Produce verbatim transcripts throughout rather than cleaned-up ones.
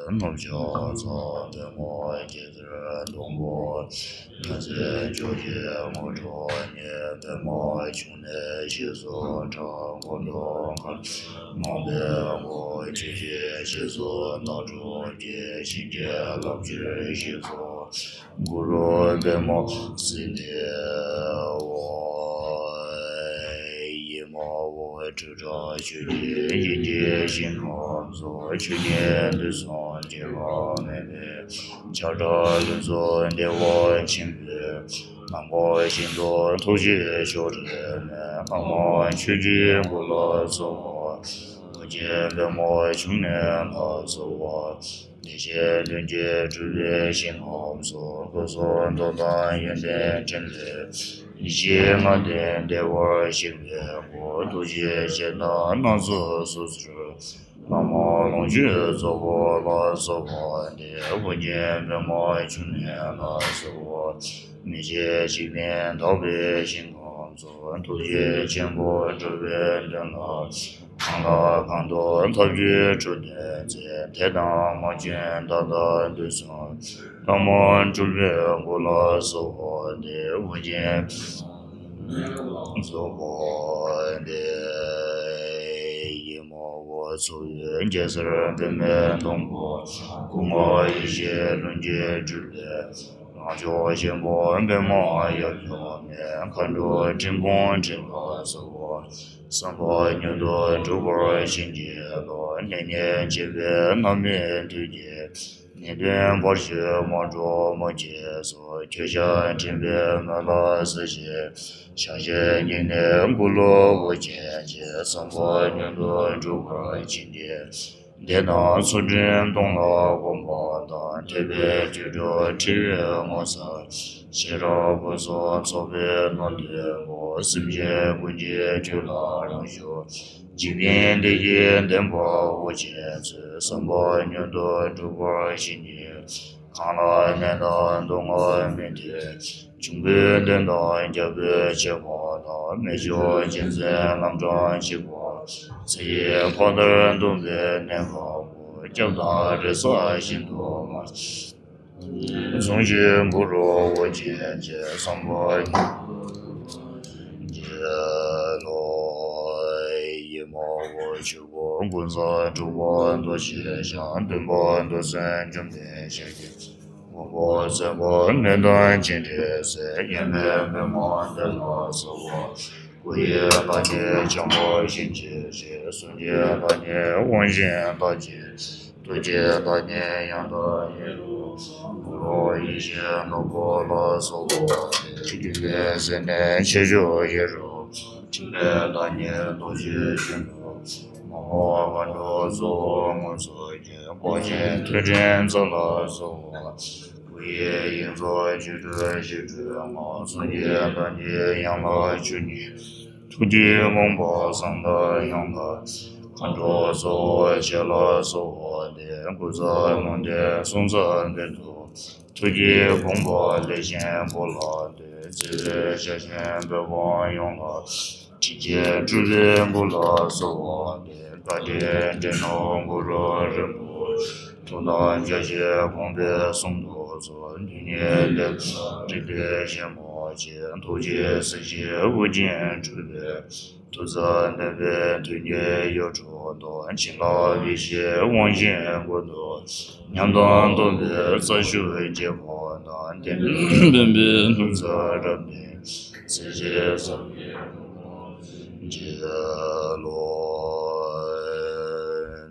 རྣམ་ཤེས་ཚོགས་པདྨོ་རྒྱལ་སྲས་སྡོང་པོ། ཉི་ཟེར་ཕྱོགས་བཞིར་དངོས་གྲུབ་བརྙེས། པདྨ་འབྱུང་གནས་ཞེས་སུ་གྲགས། སྒོམ་དང་མཁའ་འགྲོ་མ་འདས་གོ། ཆོས་སྐྱེས་ཞེས་སུ་རྣམ་འཕྲུལ་གྱི། གཤིན་རྗེ་རླབས་ཆེན་ཞེས་སུ་གུ་རུ་པདྨ་སིདྡྷི་ཧོ། ཡི་མ་ཧོ། ཁྲོ་ཁྲོ་ཆོས་ཀྱི་དབྱིངས་ཀྱི་ཞིང་ཁམས་སུ། ཆོས་ཉིད་དུས་གསུམ་སྐྱེ་འགག་མེད་པའི། ཆར་ཆབ་ཀླུང་གསུམ་བདེ་བ་ཆེན་པོའི། ནམ་མཁའ་བཞིན་དུ་ཐུགས་རྗེ་ཆེ་དྲན་མོས། ཨ་མ་ཆོས་ཀྱི་སྐུ་ལ་གསོལ་བ། ཨོ་རྒྱན་པདྨ་འབྱུང་གནས་ལ་གསོལ་བ། བདེ་གཤེགས་ལྷུན་གྱིས་གྲུབ་པའི་ཞིང་ཁམས་སུ། སྐུ་གསུང་ཐུགས་དང་ཡོན་ཏན་ཕྲིན་ལས། ཡེ་ཤེས་ལྔ་ལྡན་བདེ་བར་གཤེགས་པའི་སྐུ། ཐུགས་རྗེ་ཆེ་དང་སྣ་ཚོགས་གཟུགས་སུ་གྲུབ། བླ་མ་ལོངས་སྤྱོད་རྫོགས་པ་ལ་སོགས་པ་སྟེ། ཨོ་རྒྱན་པདྨ་འབྱུང་གནས་ལ་སོགས་པ། མི་མཇེད་འཇིག་རྟེན་དག་པའི་ཞིང་ཁམས་སུ། ཐུགས་རྗེ་ཆེན་པོ་སྒྲུབ་པའི་དོན་ལ། གང་ལ་གང་འདུལ་ཐབས་ཀྱི་དྲུག་སྟོན་མཛད། དད་དང་མ་བཅོས་ད་ལྟ་དུས་གསུམ། ལྷ་མོ་འཁྲུགས་པའི་སྐུ་ལ་སོགས་པ་སྟེ། ཨོ་རྒྱན་སོགས་པ་སྟེ། ཡི་མ་ཧོ། ཚོགས་དབུས་རྒྱལ་སྲས་པདྨའི་སྡོང་པོ། སྐུ་ལྔ་ཡེ་ཤེས་ལྷུན་གྱིས་གྲུབ་པའི། རང་བྱུང་ཆེན་པོ་པདྨ་ཡབ་ཡུམ་མའི། མཁའ་འགྲོ་འབྲིང་སྤུངས་སྤྲིན་ལ་སོགས་པ། བསམ་པ་མྱུར་དུ་འགྲུབ་པར་བྱིན་གྱིས་རློབས། ནད་གཉིས་བཅས་པའི་རྣམ་སྨིན་བདུད་ཀྱི། ནད་གདོན་བར་ཆད་མ་འགྲོ་མོ་སྐྱེས་སོ། ཁྱོད་ཞལ་དྲན་པའི་མོད་ལ་གཟིགས་ཤིག། ཞལ་བཞེས་སྙིང་ནས་སྐུ་ལུ་དབུ་ཅན་གྱི། བསམ་པ་མྱུར་དུ་འགྲུབ་པར་བྱིན་གྱིས། བདེ་སྟོང་ཚུལ་ཁྲིམས་སྟོང་ལ་གོམས་པ་དང་། ཐེག་པའི་སྒྱུ་འཕྲུལ་ཁྲིད་ཡུལ་ངོ་མཚར། ཤེས་རབ་སྐུ་གསུང་ཚོགས་པའི་སྣང་བདུན་པོ། སེམས་ཅན་ཀུན་གྱི་རྒྱུད་ལ་རང་བྱུང་། འཇིག་རྟེན་བདེ་སྐྱིད་ལྡན་པ་དབུ་ཅན་མཚོན། བསམ་པ་མྱུར་དུ་འགྲུབ་པར་བྱིན་གྱིས། གང་ལ་ནད་དང་སྡུག་བསྔལ་མི་མཐུན། འབྱུང་པོའི་གདོན་དང་རྒྱལ་པོའི་བྱད་པ་དང་། རྨད་བྱུང་གཅན་གཟན་ལམ་འགྲམ་འཇིགས་པ། ཚེ་ཡི་ཕ་མཐར་གཏུགས་པའི་གནད་འགག་པོ། སྐྱབས་དང་འདྲེ་སྲབ་ཤིན་ཏུ་དམར། གཟུངས་ཀྱི་གུ་རུ་དབུ་ཅན་གྱི། བསམ་པ་རྒྱལ་ལོ། ཡི་མ་ཧོ། ཆོས་སྐུ་ཀུན་བཟང་འབྲུག་པ་རྡོ་རྗེ་འཆང་། སྟོན་པ་རྡོར་སེམས་འཇོམས་དང་ཞབས་ཀྱི། དབང་པོ་སེམས་དཔའ་མེ་ཏོག་ཅན་དྲི་ཟེར། སྙན་པའི་པདྨ་དེ་ལ་གསོལ་བ། སྐུ་ཡི་བདག་ཉིད་འཇམ་དཔལ་གཤིན་རྗེའི་གཤེད། གསུང་གི་བདག་ཉིད་དབང་ཆེན་བདག་གི། ཐུགས་ཀྱི་བདག་ཉིད་ཡང་དག་ཉིད་དུ། གུ་རུ་ཡེ་ཤེས་ནོར་བུ་ལ་གསོལ་བ། ཀུན་ནས་བསྲེགས་ནས་ཕྱིར་བཅོས་ཡེ་རུ། ཕྲིན་ལས་བདག་ཉིད་རྡོ་རྗེ་གཤེད་མ། མ་འོངས་མཁའ་འགྲོ་གཙོ་བོ་དངོས་སུ་བསྐྱེད། དཔལ་ཆེན་ཐོད་ཕྲེང་རྩ་ལ་གསོལ་བ། སྐུ་ཡི་དབྱིངས་རྩ་སྤྱོད་སྤྲུལ་ཞི་ཁྲོའི་ངག། གསུང་གི་བདག་ཉིད་ཡན་ལག་བཅུ་གཉིས། ཐུགས་ཀྱི་དགོངས་པ་གསང་བདག་ཡང་དག། མཁའ་འགྲོ་གཙོ་བོ་ཆེ་ལ་གསོལ་བ་འདེབས། སྐུ་ཚ་མུན་དེ་གསུང་ཚ་བེར་དུ། ཐུགས་ཀྱི་དགོངས་པ་ལེགས་བཞེངས་སྐུ་ལ་འདུད། བརྩེ་བའི་ཞལ་ཆེམས་པོད་སྤངས་ཡོངས་ལ། དྲིན་ཅན་སྤྲུལ་པའི་སྐུ་ལ་གསོལ་བ་འདེབས། བཀའ་དྲིན་དྲན་ནོ་གུ་རུ་རིན་པོ་ཆེ། ཐུགས་དམ་བརྒྱ་བྱིན་གོང་འཕེལ་གསུང་དུ་གསོལ། དོན་གཉིས་ལྡན་དང་ཏིང་འཛིན་ཞལ་མ་མཇལ། ཐུགས་རྗེའི་གཟི་བརྗིད་དབུ་ཅན་སྤྲུལ་པའི། ཐུགས་གཙང་ལྡན་པའི་དོན་གཉིས་ཡོད་གྲོགས་དང་། བྱིན་རླབས་ཡེ་ཤེས་དབང་ཆེན་སྐུ་མདོག། ཉམས་དང་སྟོབས་པའི་རྩལ་ཤུགས་རྒྱས་པ་དང་། བསྟན་པའི་ལྷུན་རྩེ་རབ་གནས་སྲས་བཅས་ཟབ་རྒྱས་ལོ།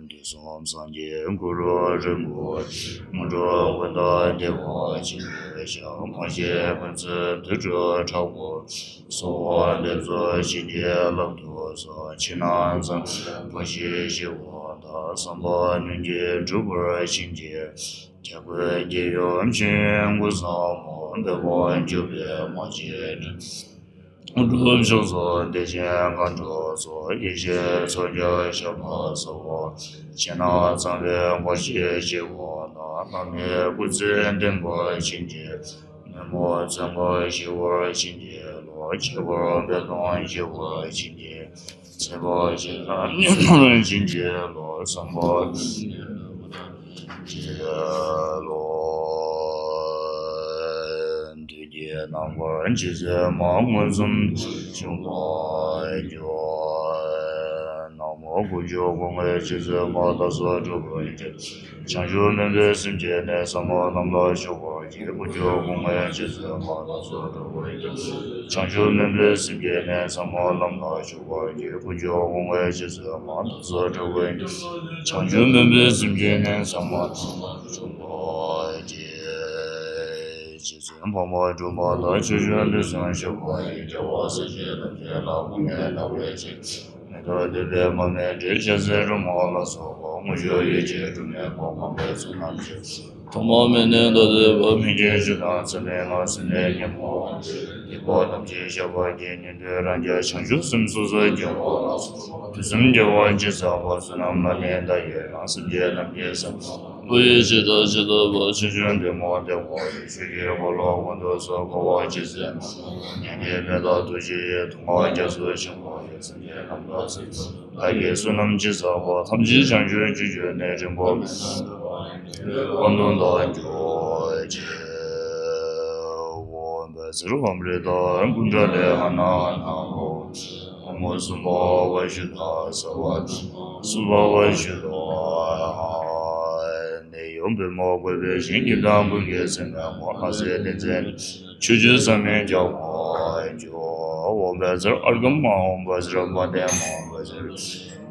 དུས་གསུམ་སངས་རྒྱས་གུ་རུ་རིན་པོ་ཆེ། དངོས་གྲུབ་ཀུན་བདག་བདེ་བ་ཅན་ཞབས། མ་སྐྱེས་ཀུན་བརྩེ་དུར་ཁྲོད་དྲག་པོ། གསོལ་བ་འདེབས་སོ་བྱིན་གྱིས་བརླབ་ཏུ་གསོལ། ཕྱི་ནང་ཙམ་པ་བཞི་ཞི་བ་དང་། བསམ་པ་ལྷུན་གྱིས་འགྲུབ་པར་བྱིན་གྱིས། རྒྱལ་ཀུན་རྒྱལ་ཡུམ་ཆེན་སྐུ་གསུམ་མོ། འདོད་པ་འཇོམས་པའི་མ་སྐྱེས་དྲི། དངོས་གྲུབ་མཆོག་གསུམ་བདེ་ཆེན་མཁའ་འགྲོ་གཙོ། ཡེ་ཤེས་མཚོ་རྒྱལ་ཞབས་ལ་གསོལ་བ། ཕྱི་ནང་ཚངས་པའི་འཁོར་བཅས་ཞི་བ་དང་། བླ་མའི་སྐུ་ཚེ་བརྟན་པར་བྱིན་གྱིས། ནད་མུག་མཚོན་ཆ་ཞི་བར་བྱིན་གྱིས་རློབས། ཁྱད་པར་འབེབས་སྟངས་ཞི་བར་བྱིན་གྱིས། ཚེ་དཔག་བྱེད་ལ་ནད་མུག་བྱིན་གྱིས་རློབས། བསམ་པ་ཇི་ ལོ། དུས་ཀྱི་རྣམ་པར་ཇི་སྲིད་མ་མངོན་སུམ་དུ་བྱུང་བར་འགྱུར། ན་མོ། དཀོན་མཆོག་སྐུ་ལྔའི་རྗེས་སུ་མ་བདག་སོགས་གྲུབ་པར་འགྱུར། བྱང་ཆུབ་སྨོན་པའི་སེམས་ཀྱིས་ནི་ཟབ་མོ་ལམ་ལ་ཞུགས་པར་བགྱི། དཀོན་མཆོག་སྐུ་ལྔའི་རྗེས་སུ་མ་བདག་སོགས་གྲུབ་པར་འགྱུར། བྱང་ཆུབ་སྨོན་པའི་སེམས་ཀྱིས་ནི་ཟབ་མོ་ལམ་ལ་ཞུགས་པར་བགྱི། དཀོན་མཆོག་སྐུ་ལྔའི་རྗེས་སུ་མ་བདག་སོགས་གྲུབ་པར་འགྱུར། བྱང་ཆུབ་སྨོན་པའི་སེམས་ཀྱིས་ནི་ཟབ་མོ་ལམ་ལ་ཞུགས་པར་བགྱི། རྗེ་བཙུན་འཕགས་མ་སྒྲོལ་མ་དང་ཆོས་སྐྱོང་དུས་གསུམ་གཤེགས་པ་ཡི། རྒྱལ་བ་སྲས་བཅས་ཐམས་ཅད་ལ་དབུ་བརྙེས་བདག་བསྐྱེད་ཅིང་། མི་ལྡོག་ཏུ་སྦས་པ་མཎྜལ་ཞལ་ཟས་སྒྲོལ་མ་ལ་སོགས་པ། དངོས་གཞི་ཡེ་ཤེས་སྒྲོན་མེ་དགོངས་པ་མེད་ཚོགས་རྣམས་ཀྱི། ཐོག་མ་མེད་ནས་ད་ལྟའི་བར་མི་སྐྱེ་ཆོས་དང་མཚན་མེད་ངང་། སེམས་ལས་ཉོན་མོངས་པ་སྡིག་པ་ཐམས་ཅད་བཤགས་པར་བགྱི། ཉན་ཐོས་རང་རྒྱལ་བྱང་ཆུབ་སེམས་སོ་སོར་སྐྱེ་བ་ལ་སོགས་པ། དུས་གསུམ་རྒྱལ་བ་ཇི་སྲིད་པ། བསོད་ནམས་ལ་ནི་བདག་གིས་རང་། སེམས་ཅན་ཐམས་ཅད་སངས་རྒྱས་ཀྱི་ཕ་རོལ་ཏུ་ཕྱིན་པ། ཆོས་ཀྱི་འབྲས་བུ་སྟོན་པ་ཡི། ཆོས་ཀྱི་འཁོར་ལོ་ཀུན་ཏུ་སོགས། འཁོར་བ་ཇི་སྲིད་མ་ཐོབ། མྱ་ངན་འདས་དང་ཐུགས་རྗེ་ཡིས། སྡུག་བསྔལ་རྒྱ་མཚོ་ཆེན་པོ་ཡི། སེམས་ཅན་རྣམས་ལ་གཟིགས་པ་ཡི། བདག་གིས་བསོད་ནམས་ཅི་བསགས་པ། ཐམས་ཅད་བྱང་ཆུབ་ཀྱི་རྒྱུ་ནི། རིང་པོར་མི་ཟད་པ་ཡི། དོན་དུ་བདག་གིས་འགྱུར་བར་བགྱི། ཨོཾ་བཛྲ་ཨམྲྀ་ཏ་ཀུནྡ་ལེ་ཧ་ན་ཧ་ན་ཧོ། ཨོཾ་སུ་བྷ་ཝ་ཤུདྡྷ་སརྦ་དྷརྨ་སུ་བྷ་ཝ་ཤུདྡྷོ། ནད་གཡོག་པོས་མ་གོས་པའི། གཞན་གྱི་དང་ཀུན་གྱི་སེམས་ལ་མོས། ལྷ་སྲས་ཏིང་འཛིན་ཆོས་སྤྱོད་བསམ་མིན་ཀྱང་མ་འགྱུར། ཨོཾ་བཛྲ་ཨརྒྷཾ་མ་ཧཱ། ཨོཾ་བཛྲ་པཱ་ཏྱ་མ་ཧཱ། ཨོཾ་བཛྲ་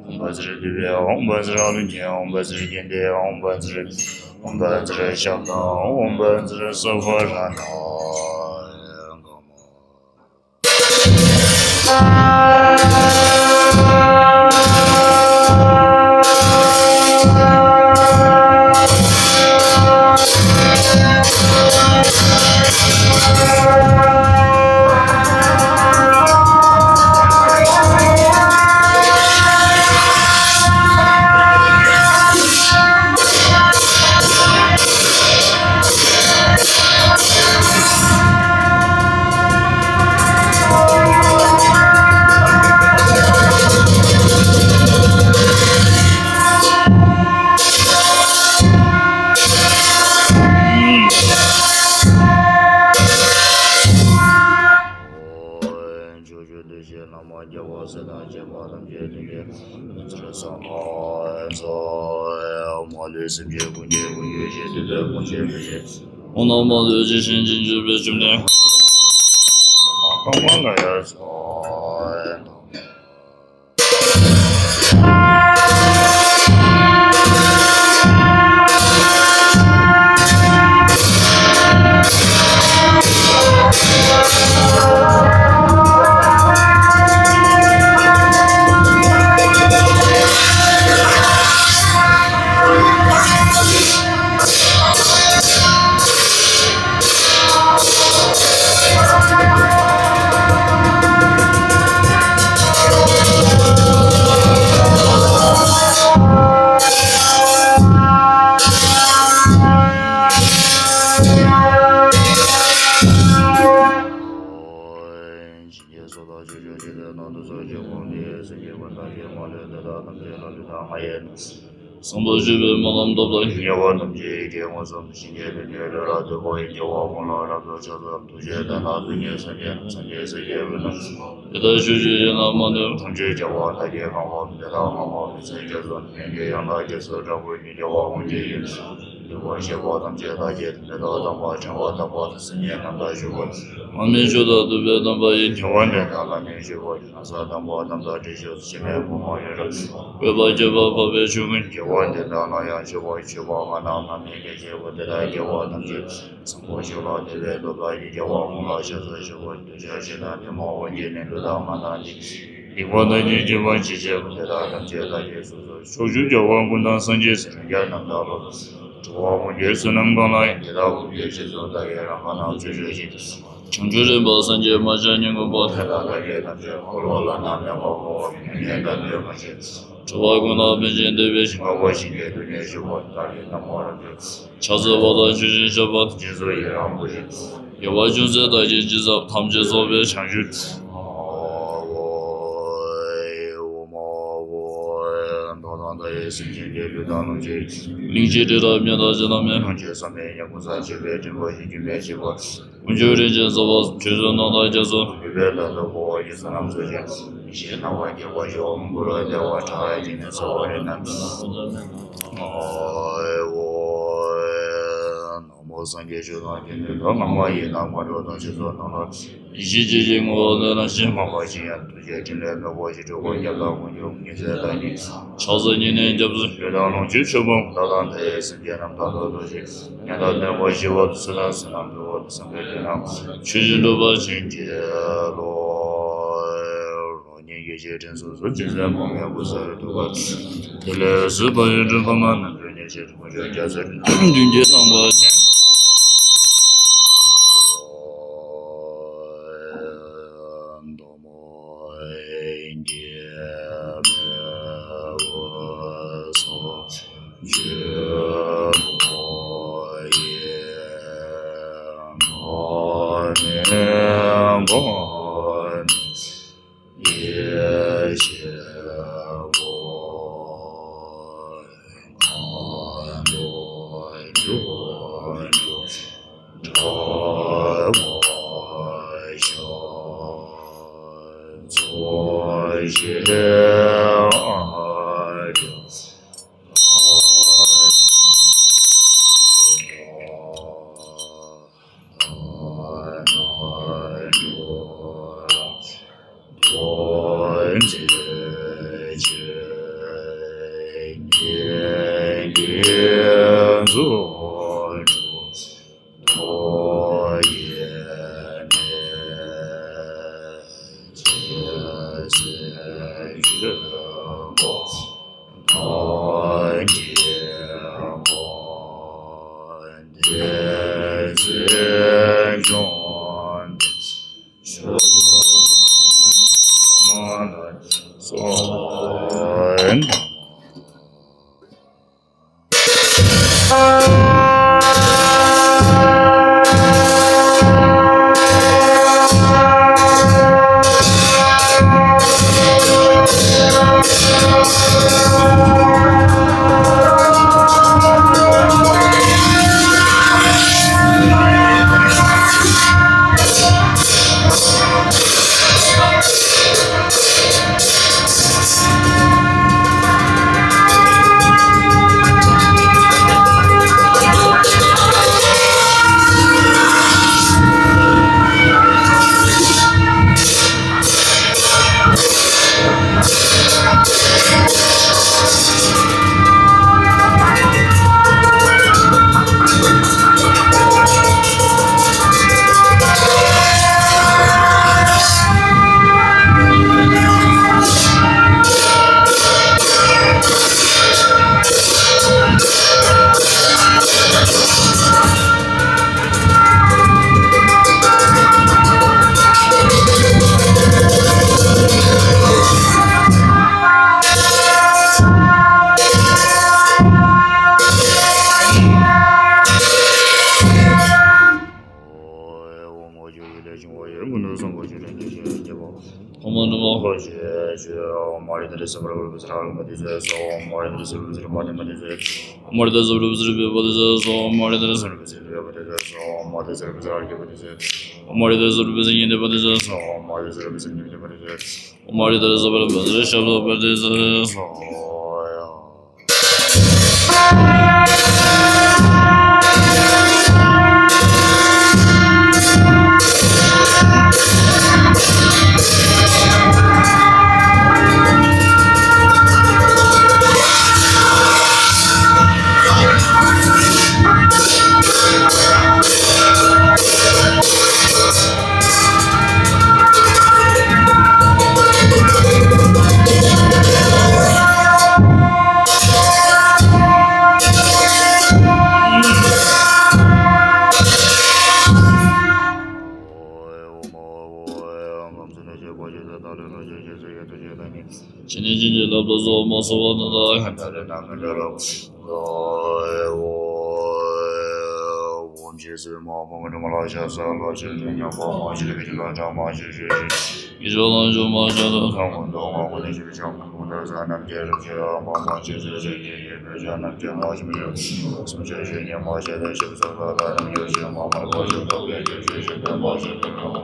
ཨོཾ་བཛྲ་དཱུརྦྷྱ། ཨོཾ་བཛྲ་ཨ་ལུ་ཉི། ཨོཾ་བཛྲ་ཀཱུནྡ། ཨོཾ་བཛྲ་ཨོཾ་བཛྲ་ཤབྡ། ཨོཾ་བཛྲ་ས་ཧ་ར་ཎ། ཕྱོགས་བཅུ་དུས་གཅིག་ན་མོ། རྒྱལ་བ་སྲས་དང་བཅས་པ་ཐམས་ཅད་དེ་ནས་ཚུར་གསོལ་ལོ། མ་ལུས་སེམས་ཅན་ཀུན་གྱི་ཀུན་གྱི་གཞི། འདོད་པའི་ཀུན་བྱེད་ཀུན་བྱེད་ཀྱི་དབང་རྣོན་མ་ལུས་ཇི་བཞིན་ཅི་འབྱོར་པའི་བཅོམ་ལྡན། ལྷ་དང་མིའི་ལྷ་ཡི་ཚོགས། ཞིང་གི་སོ་དང་ཆུ་ཆུ་ཞིང་དུ་ནང་དུ་སོགས་ཀྱི་ཁོངས་ནི་སེམས་ཀྱི་ཀུན་བཏགས་ཀྱི་མ་ལུས་དེ་དག་ཐམས་ཅད་ལ་ལུས་དང་ངག་ཡིད་གསུམ་པོ་སྤྱོད་པའི་སྨོན་ལམ་བཏབ་ལ། ཉེ་བ་ཐམས་ཅད་ཡིད་ཀྱིས་མངོན་སུམ་བྱིན་གྱིས་བརླབ་ནས་ལུས་ལ་བདེ་བ་ཡི་རྒྱལ་བ་ཀུན་ལ་རབ་ཏུ་ཕྱག་འཚལ་ཐུགས་རྗེ་ལྡན་ལ། སྡུག་བསྔལ་སེལ་ནས་སངས་རྒྱས་སྲས་ཀྱི་དབུས་ན། དེ་ལྟར་ཆོས་ཀྱི་དབྱིངས་ལ་མ་ནུབ། ཐམས་ཅད་རྒྱལ་བ་དག་གི་ལག་པ། དེ་དག་ལག་པ་མི་ཚིག་རྒྱ་མཚོ་ནི། ཡན་ལག་རྒྱ་མཚོའི་སྒྲ་སྐུར་ནས། རྒྱལ་བ་ཀུན་གྱི་ཡིད་ལ་འདུས་པ་ཤེས་པ་ཐམས་ཅད་དག་གིས། དོན་དམ་པར་ཐོས་པ་དམ་པ་དང་། སེམས་ཉིད་རྣམ་དག་ཞི་བ་དང་། མ་རྨོས་ཆོས་དང་ལྡན་པའི་དམ་པ་ཡིས། ཉེ་བར་འདྲེན་དང་བླ་ན་མེད་པ་ཡི། ན་བཟའ་དམ་པ་རྣམས་དང་འདྲེས་ཤིང་། སྐྱེ་མེད་བུམ་པ་ཡི་རང་བཞིན། བཀོད་པ་ཁྱད་པར་འཕགས་པའི་ཆོས་ཀུན། རྒྱལ་བ་འདི་དག་ལ་ཡང་མཆོད་པ་ཡི། མཆོད་པ་སྔགས་རྣམས་བླ་མའི་བསྐྱེད་བྱེད་པ། དེ་དག་རྒྱལ་བ་ཐམས་ཅད་བསམ་པ་གཅིག་ལ་བདེ་བའི་སྟོབས་དག་གིས། རྒྱལ་བ་ཀུན་ལ་ཕྱག་འཚལ་ཞུ་བ་ཡི། འདོད་ཆགས་ཞེ་སྡང་གཏི་མུག་དབང་གིས་ནི། ལུས་དང་ངག་དང་ཡིད་ཀྱི་སྡིག་པ་དག་གིས་བསྐྱོད་པ་ཇི་སྙེད་པ། དེ་དག་ཐམས་ཅད་བདག་གིས་སོ་སོར་བཤགས། ཕྱོགས་བཅུའི་རྒྱལ་བ་ཀུན་དང་སངས་རྒྱས་སྲས། སངས་རྒྱས་རྣམས་དང་ལྷ་ཚོགས། འགྲོ་བ་ཀུན་གྱི་བསོད་ནམས་གང་ལགས་ཡིན། དེ་དག་ཀུན་གྱི་རྗེས་སུ་བདག་གིས་རང་། གང་རྣམས་ཆོས་སྤྱོད་ཅིང་། བྱང་ཆུབ་སེམས་དཔའ་སངས་རྒྱས་མ་ཆགས་ཉིད་ཀུན་པ། དེ་དག་བདག་གིས་ཐམས་ཅད་འཁོར་ལོ་བླ་ན་མེད་པར་བསྐོར་བ་ཡི། མྱ་ངན་འདའ་སྟོན་མ་བྱེད། འགྲོ་བ་ཀུན་ལ་ཕན་ཕྱིར་འདོད་པའི་ཕྱིར། འཕགས་པ་ཤིང་གི་རྡུལ་སྙེད་བཞུགས་པ་ཡི། བདག་གིས་ཐལ་མོ་སྦྱར་ཏེ། ཕྱག་འཚལ་བ་དང་མཆོད་ཅིང་བཤགས་པ་དང་། སྦྱིན་སོགས་ཡི་རང་བསྐུལ་ཞིང་། དགེ་བ་ཅུང་ཟད་བདག་གིས་ཅི་བསགས། ཐམས་ཅད་རྫོགས་པའི་བྱང་ཆུབ། ཨོཾ་ཨོཾ་ཨོཾ། དང་ཡེ་སེམས་ཅན་གྱི་ལུས་དང་ལོངས་སྤྱོད། གླིང་བཞི་རི་དྭགས་མི་དང་ཅི་དང་མི། ལོངས་སྤྱོད་བསམ་པའི་གཡང་འགུགས་ས་ཆེ་བའི་སྤྲིན་ཕུང་བཞི་བརྒྱུད་པའི་སྤྱི་བོ། དཀོན་མཆོག་རིན་ཆེན་གསུམ་པོ་ཁྲུས་གསོལ་སྣང་དང་རྒྱ་མཚོ། གུས་པས་ལ་དྭགས་ཕུ་བོ་ཡི་བསོད་ནམས་གསོལ་ཞིང་ཡེ་ཤེས་སྣང་བ་རྒྱས་པར་ཤོག་འགུགས་ལ་བདེ་བ་ཕྲ་བའི་སྦྱིན་སྣེ་ཚོགས་པ་རེ་ན། ནམ་མོ་སངས་རྒྱས་ཆོས་དང་དགེ་འདུན་ལ། ལྷག་མ་ཡི་དམ་མཁའ་འགྲོ་དང་བཅས་སུ་སྣང་ལ། ཡེ་ཤེས་ཀྱི་ཞིང་ངོ་བོ་ལས་ལ་ཞིང་མ་པ་ཞིང་ཡང་ཐུགས་རྗེ་ཕྲིན་ལས་ནོར་བུ་ཞི་ཁྲོ་དཀོན་ཁྱབ་ལ་དཀོན་མཆོག་ཉི་ཚེ་བདག་ཉིད། ཕྱག་འཚལ་ཉི་མའི་རྒྱ་མཚོ་ཡུལ་དང་ལོངས་སྤྱོད་ཆོས་འབུམ་མདའ་དང་མཐའ་ཡས་སེམས་ཅན་རྣམས་དང་ལོ་ཏོག་ཅན། ཉ་དང་ནད་པ་ཞི་བ་དུས་སུ་ལ་བསོད་ནམས་འབུལ་བ་དང་བསམ་པའི་དོན་རྣམས་ཆོས་བཞིན་འགྲུབ་པར་བྱིན་གྱིས་རློབས། ཉིད་ཀྱི་རྗེས་དྲན་སོ་སོར་སྤྱན་གཟིགས་མ་མོའི་སྐུ་གསལ་དུ་བཀོད། དེ་ལས་གཟིགས་པ་ཡི་དྲིན་ཕ་མ་རྣམས་ཀྱི་ཉེར་སྤྱོད་དཀོན་མཆོག་རྒྱ་མཚོའི་མདུན་གྱི་ལྷ་མོ་ཆེན། མདོ་མོ་རྒྱལ་མེ་འོད་སོགས་ཇོ་མོ་ཡི་མདོ་མེ་འབར་མེ། ཡེ་ཤེས་སྒོ་ཁང་དུ་འཇུག་གྲོལ་བར་ཤོག །ཚོགས་ཞིང་ཨ་ཏི། ཡིད་སྦྱོར་ལ་འཇུག་པ་བཞིན་དུ་ཐལ་མོ་སྦྱོར་བ་ཀུན་ནས་ཞིབ་ཅིང་ཀུན་ཏུ་གསལ་རྣམས་ཀྱི་རིམ་གྱིས་འོག་མ་ཆོས་ཚུལ་ཞིག་གི་ཡིད་སྤྲོས་བྱ་རྣམས་ཀྱི་མ་ཞིབ་ཡོད། སུམ་ཅུ་ཞིག་ཉི་མ་ཞིག་ཏུ་ཞིབ་སོ་སོ་ལ་རྣམས་ཡོད་ཞིང་མ་མར་པ་ཞིག་ཏུ་དཔེ་ཆོས་ཞིག་ཏུ་མ་ཞིབ་ཏུ་འགྲོ།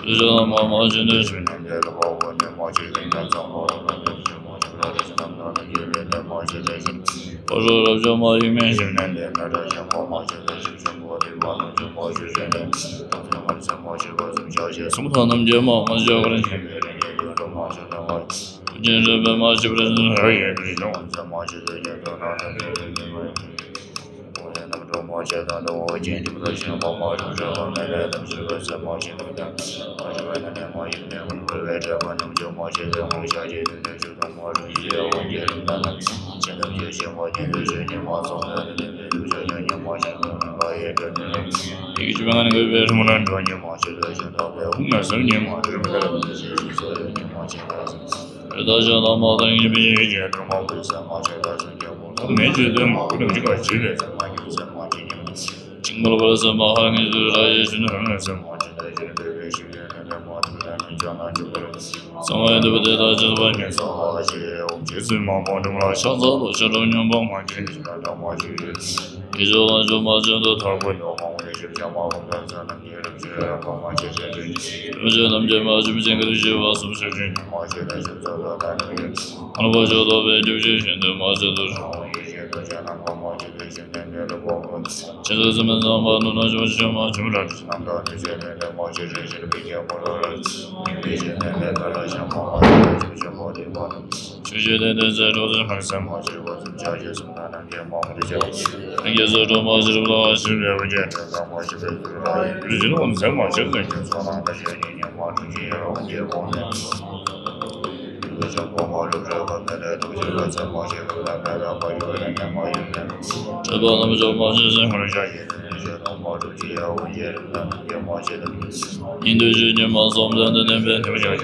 ཞིབ་ཅིང་མ་མ་ཞིབ་ཏུ་ཞིབ་རྣམས་ཀྱི་ལ་བ་བོ་ནས་མ་ཞིབ་ཏུ་ཉམས་སམ་ལོ་ར་ནས་ཞིབ་མ་ཞིབ་ལ་རིགས་རྣམས་དང་ནི་ཡོད་ལས་ནས་མ་ཞིབ་ཏུ་ཞིབ། ཕོ་རོ་རབ་འབྱོར་མ་ཡིན་མིན་ཞིབ་ནས་ལས་ན་ར་ཞིབ་མ་མ་ཞིབ་ཏུ་ཞིབ་ཞིབ་པོ་དེ་མ་རྣམས་ཀྱི་མ་ཞིབ་ཞིབ་ནས་ཐོབ་ཚུལ་མར་སེམས་མ་ཞིབ་པ་སུམ་ཆ་ཞིག་གསུམ་ཐ་རྣམས་ཀྱི་མ་མ་ཞིབ་པར་ཞིབ་པའི་རིགས་ཀྱི་ཡུལ་དུ་མ་ཞིབ་ཏུ་མ་ཞིབ། ཀུན་མཁྱེན་རིག་པའི་མ་ཞིབ་པར་ཞིབ་ར་ཡི་རིགས་ཀྱི་འོད་ཟེར་མ་ཞིབ་ཏུ་ཞིབ་ཏུ་ན་ཐོབ་ཚུལ་རིགས་ཀྱི་མ་ཞིབ། འོ་ཡ་རྣམ་གྲོལ་མ་ཞིག་དང་དུ་འོ་ཅན་གྱི་བུ་ཞིག་མ་མ་རུ་འདྲ་བ་མེད་ལས་དམ་ཞིག་པ་ཟེར་མ་ཞིག་དང་དང་མ་ཞིག་པ་ན་ནས་མ་ཡིན་ནས་མ་འཁོར་བའི་འདྲ་བ་རྣམས་ཀྱང་མ་ཞིག་ཏུ་མ་ཞག་ཅིག་ཏུ་ནས་ཞུ་དང་མ་རུ་ཡི་འོ་ཡ་རུ་ན་ན་ཞིག་དམ་ཞིག་ཞིག་མ་ཞིག་ཏུ་ཞིག་ཉི་མ་སོང་ལ་ནི་ལས་དུ་ཞག་ཀྱང་ཉི་མ་ཞིག་ཏུ་ནི་ལ་ཡི་འདྲ་དུ་ནི་ཡི་གེ་བཅུ་པའི་ངང་ནས་འགོད་པའི་རི་མོ་ན་འགྲོ་ཉི་མ་ཞིག་ཏུ་ཞིག་དང་བའི་འོ་ན་ཟེར་ཉི་མ་རི་མོ་ལ་ནི་ཞིག་ཞིག་སོ་ཡི་ཉི་མ་ཞིག་ལ་ཟེར། རེ་ད་ཞག་དང་མ་དང་ཡིན་པའི་ཡིད་ཀྱི་དོན་མ་བུ་ཟེར་མ་ཆགས་པ་སངས་རྒྱས་པོ་ཐོག་མེད་ཅེས་དོན་མ་བུ་ནམ་ཅིག་པ་ཇི་ལས་ཟེར་མ་ཉམས་ཟེར་མ་ཅི་ཉམས་ཅིང་མ་ལ་བ་ཟེར་མ་ཧ་ངེས་དུ་ར་ཡེ་ཤུ་ནི་ར་ནི་ཟེར་མ་ཅི་ལས་ཀྱི་འདོད་པའི་ཞིག་ལས་ནི་ལས་མ་ཐུབ་ལས་ནི་ཅང་ན་ཅི་བར་ཟེར་མ་ཡི་འདོད་པ་དེ་དག་ཅི་ཟེར་བ་ཉན་ས་ཧ་ཞེས་འོ་ཇི་ཟེར་མ་པང་སྒྲོམ་ལ་ཤ་ཚ་ལོ་ཤ་སྒྲོམ་ཉམས་པ་མ་ཅན་ཞིག་ལ་འདྲ་མ་ཞིག་ཡོད། ཡིད་སྦྱོར་ལ་འཇུག་མ་བྱེད་དུ་ཐར་པ་ཡོད་མ་འོ་ནི་ཞིབ་ཅིང་མ་གོམས་པའི་ཚེ་རྣམས་ཀྱི་རིམ་གྱིས་གོམས་མ་བྱེད་ཅིང་དུས་ཀྱི་རིམ་གྱིས་རྣམས་ཀྱི་མ་ཞིབ་ཅིང་གི་དུས་ཞིབ་པ་སུམ་ཞིབ་ཅིང་མ་ཞིབ་པའི་ཞིབ་ཚོད་ལ་ལྟ་ནི་ཡོད། མ་རུངས་པ་ཞིག་རྟོགས་པའི་རྒྱུ་ཅིག་བཞིན་དུ་མ་ཞིབ་ཏུ་རང་ཡིད་བཞིན་དུ་བྱས་ན་གོམས་མ་བྱེད་པའི་ཞིབ་ནས་འདི་ལ་གོམས་པ་ཅི་ཟེར་མི་ཚང་བ་ནུ་ན་ཞོ་ཞིབ་མ་ཞིབ་ར་རིགས་རྣམས་དང་ནི་ཞིབ་ནས་འདི་མ་ཞིབ་རེ་ཞིབ་པའི་རྒྱལ་པོ་ར་ར་ཡིད་བཞིན་དུ་ལས་ཀ་ལ་ཞིབ་མ་མ་ཞིབ་པའི་ཞིབ་ཞིབ་པོ་དེ་མ་རུངས། ཆོས་ཀྱི་སྟེང་དུ་ཟེར་གྲོགས་ཟེར་མར་ཟེར་མ་ཞིག་པ་ཚུན་ཆད་ཀྱི་གསུང་ན་ནམ་མཁའི་མང་པོ་དེ་བྱ་བ་ཞིག་རིགས་ཀྱི་ཟེར་གྲོགས་མ་ཞིག་རིགས་ལ་ཞིག་རེ་བ་ཅན་དུ་ཟེར་མ་ཞིག་པའི་ཚུལ་ལ་ཡིན་རིགས་ཀྱི་ནོར་ཟེར་མ་ཞིག་ལ་ཉོན་སོང་ན་ད་ཞལ་ཉིད་ཉན་མ་གྲུབ་ཀྱི་ཡོད་རང་རྒྱལ་པོ་ནས། ཡུལ་ལ་ཞིག་པ་མ་རུབ་རེ་བ་མེད་ལས་ཐུགས་ཞིག་པ་ཟེར་མ་ཞིག་རིགས་ལ་མེད་ལ་མ་ཡུལ་ལ་ཉན་མ་ཡུལ་ལས། འཕྲད་པ་རྣམས་ཞོག་མ་ཞིག་ཟེར་མ་རུ་ཞག་ཡིན། ཉིན་དུ་ཞུ་ཉི་མ་གསུམ་ལྡན་དུ་བསྟན་པའི་ཉི་མ་ཞིག་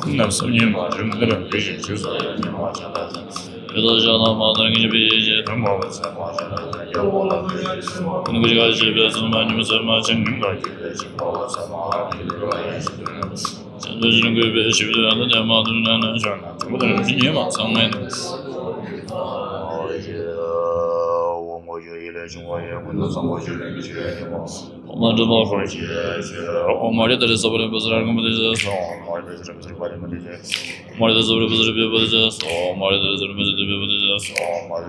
རྣམ་གསུམ་ཉི་མ་རིམ་གྱིས་རིམ་གྱིས་ཞིག་ཞུ་སོགས་ཉི་མ་ཞིག་ལ་ཟིན། ཡུལ་དུ་ཞག་ན་མ་དང་ཉིན་པའི་ཡིད་ཀྱི་དོན་མ་བུ་ཟེར་མ་ཞིག་ལ་ཟིན། ཀུན་ཀུན་ཞིག་ཞེས་པའི་ཚུལ་མ་ཉིམ་ཟེར་མ་ཆེན་ཉིམ་དང་བརྒྱུད་པའི་ཞིག་མ་བུ་ཟེར་མ་ཧ་ལས་ཡུལ་ལ་ཡིན་ཞིག་ཏུ་ནི། ཅན་དུ་ཞིང་བཀོད་པའི་ཞིབ་ཏུ་ཡང་དུ་ནས་མ་དུ་ནས་ནས་བྱུང་ན་དུ་མ་དུ་ནས་ཉི་མ་ཚང་མའི་དུ། འོ་མ་འདྲ་མ་ཧོ་ཅི་ཨོ་མ་རི་དར་སོ་པ་རི་པ་ཟ་ར་གམ་པ་དི་ཟ་སོ། ཨོ་མ་རི་དར་སོ་པ་རི་པ་ཟ་ར་གམ་པ་དི་ཟ་སོ། ཨོ་མ་རི་དར་སོ་པ་རི་པ་ཟ་ར་གམ་པ་དི་ཟ་སོ། ཨོ་མ་རི་དར་སོ་པ་རི་པ་ཟ་ར་པ་དི་ཟ་སོ། ཨོ་མ་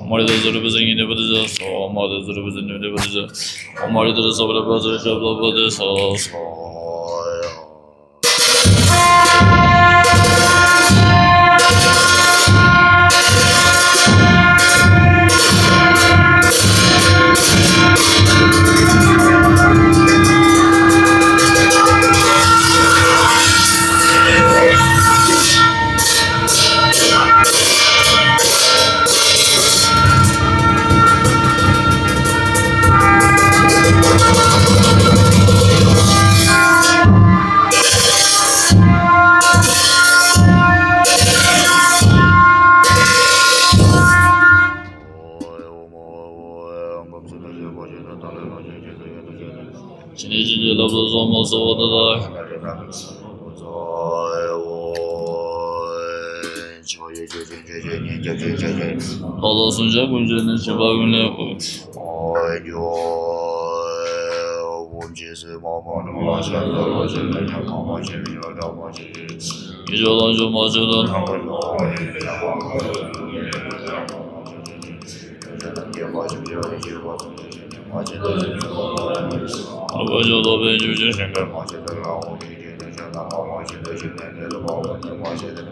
རི་དར་སོ་པ་རི་པ་ཟ་ར་པ་དི་ཟ་སོ། ཨོ་མ་རི་དར་སོ་པ་རི་པ་ཟ་ར་ཉི་དི་པ་དི་ཟ་སོ། ཨོ་མ་རི་དར་སོ་པ་རི་པ་ཟ་ཉི་དི་པ་དི་ཟ་སོ། ཨོ་མ་རི་དར་སོ་པ་རི་པ་ཟ་ར་ཤ་པ་པ་དི་ཟ་སོ། ཕྱི་ནས་ཕྱིན་ཅི་ལབ་ཏུ་སོགས་མ་སོགས་པ་དེ་དག་ཕྱོགས་ཡོད་ཆོས་ཅན་ཆོས་ཅན་ཉིད་ཀྱང་ཆོས་ཅན་ཆོས་ཅན། ལྷ་དང་སེམས་ཅན་ཀུན་བྱས་ནས་ཕྱིན་པ་ཀུན་ལས་འོད། འོད་སྦྱོར་བུམ་ཆེན་སེམས་དཔའ་མ་ནུ་མ་ཤ་ཟ་ལོ་ཆེན་ལ་ཉམས་པ་མ་ཆེན་ཡོད་འདྲ་མ་ཆེན་ཡོད། ཡིད་སྦྱོར་ལ་འཇུག་མ་ཆེན་དུ་ཐར་པ་ཡོད། ཨ་བ་ཞོ་ལོ་པའི་རྒྱུ་ཆེན་ཞིང་དུ་མ་ཆེན་དུ་ལ་འོ་ཡིག་ཅན་དུ་ཆ་ན་མ་མ་ཆེན་དུ་ཞིག་ནས་ནས་ལ་མ་འོ་ནས་མ་ཆེན་དུ།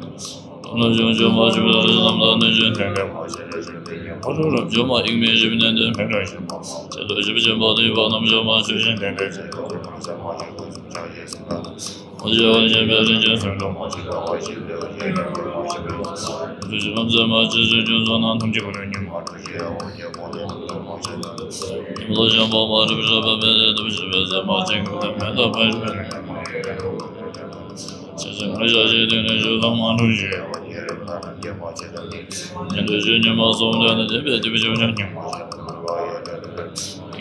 ལམ་ལ་འཇུག་འཇུག་མ་ཆེན་པའི་ལམ་དང་ནི་ཆེན་ལྡན་པའི་མ་ཆེན་དུ་ཞིག་ནས་ཉན་ཁོ་རང་རབ་འཇུག་མ་ཡིག་མེད་ཞིབ་ནས་ནས་མེད་ར་ཞིག་མ་ཆེན་དུ་ཞིབ་ཆེན་པ་དུ་ཡིན་པ་རྣམ་འཇོག་མ་ཆོས་ཅན་ལྡན་པའི་ཚེ་དུ་ཁོ་རང་ས་མ་ཆེན་པ་གསུམ་ཆགས་ཞེས་གསུངས་ལ། མ་ཆེན་པ་ཆེན་པའི་རིན་ཆེན་སུམ་ཀྲུང་མ་ཆེན་པ་བ་ཞིག་ལས་བ་ཞིག་ལས་མ་ཆེན་པའི་ཚེ་དུ་ཞིབ་མ་མཛད་མ་ཆེན་ཆོས་ཅན་སོགས་རྣམས་ཐམས་ཅད་ཀུན་ལས་ཉུང་མ་གྲུབ་ཞེས་འོ་ཉེ་པོ་ལས་ཐུབ་མ་ཆེན་དུ། ཉིམ་ལ་བྱང་པ་མ་གྲུབ་ཞེས་པ་མེད་དེ་ཐུབ་ཞེས་པའི་ཚེ་མ་ཆེན་ཀུན་ལས་མེད་དོ་པའི་རིགས་ལས་མ་ཡོད་དོ། ཆེ་ཆུང་ལ་བཞག་ཅིང་དེ་ནས་ཞུ་དང་མ་འགྲུབ་ཞེས་པ་ཉེ་རབ་ལ་ན་སྐྱེ་མ་ཆེ་དང་ནི། ཉན་ཐོས་ཆོས་ཉིད་མ་གསུངས་ལས་ནི་དེ་བས་དེ་བས་ཆོས་ཉིད་མ་ཆེ་དང་ལ་ཡོད་དོ།